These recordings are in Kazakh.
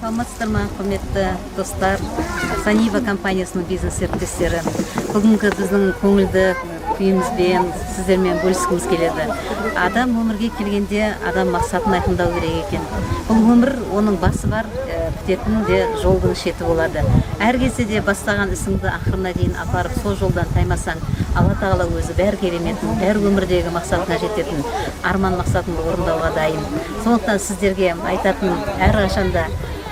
Саламатсыздар ма, құрметті достар, Санива компаниясының бизнес серіктестері! Бүгінгі біздің көңілді күйімізбен сіздермен бөліскіміз келеді. Адам өмірге келгенде адам мақсатын айқындау керек екен. Бұл өмір, оның басы бар, бітетін де жолдың шеті болады. Әр кезде де бастаған ісіңді ақырына дейін апарып, сол жолдан таймасаң, Алла Тағала өзі бәрі кереметін, бәрі өмірдегі мақсатына жететін, арман мақсатыңды орындауға дайын. Сондықтан сіздерге айтатын: әрқашанда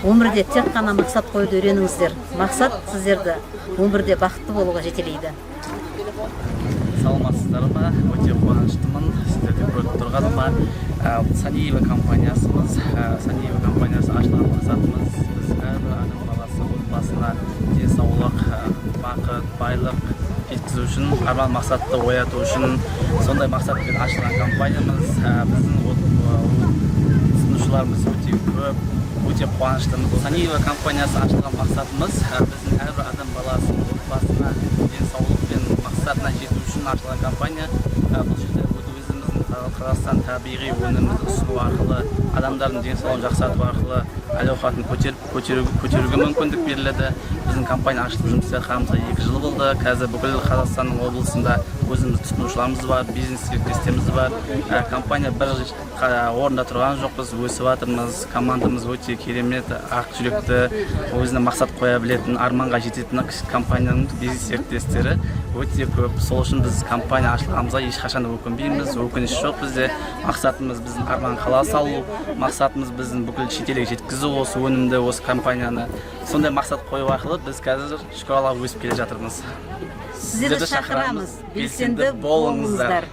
өмірде тек қана мақсат қоюды үйреніңіздер. Мақсат сіздерді өмірде бақытты болуға жетелейді. Саламатсыздар ма! Өте қуаныштымын сіздерді көріп тұрғаныма. Саниева компаниясымыз, Саниева компаниясы ашылған мақсатымыз: біз әрбір адам баласы отбасына денсаулық, бақыт, байлық жеткізу үшін, арман мақсатты ояту үшін, сондай мақсатпен ашылған компаниямыз. Біздің тұтынушыларымыз өте көп, өте қуаныштымыз. Саниева компаниясы ашылған мақсатымыз: біздің әрбір адам баласының отбасына денсаулық пен мақсатына жету үшін ашылған компания. Бұл жерде өзіміздің Қазақстан табиғи өнімімізді ұсыну арқылы, адамдардың денсаулығын жақсарту арқылы әл ауқатын көтеріп көтеруге мүмкіндік беріледі. Біздің компания ашылып, жұмыс істеп жатқанымызға 2 жыл болды. Қазір бүкіл Қазақстанның облысында өзіміз тұтынушыларымыз бар, бизнес серіктестеріміз бар. Компания бір орында тұрған жоқпыз, өсіп жатырмыз. Командамыз өте керемет, ақ жүректі, өзіне мақсат қоя білетін, арманға жететін компанияның бизнес серіктестері өте көп. Сол үшін біз компания ашылғанымызға ешқашан өкінбейміз, өкініш жоқ бізде. Мақсатымыз біздің арман қала салу, мақсатымыз біздің бүкіл шетелге жеткізу осы өнімді, осы компанияны. Сондай мақсат қою арқылы біз қазір, шүкір Аллаға, өсіп келе жатырмыз. Сіздерді шақырамыз, белсенді болыңыздар.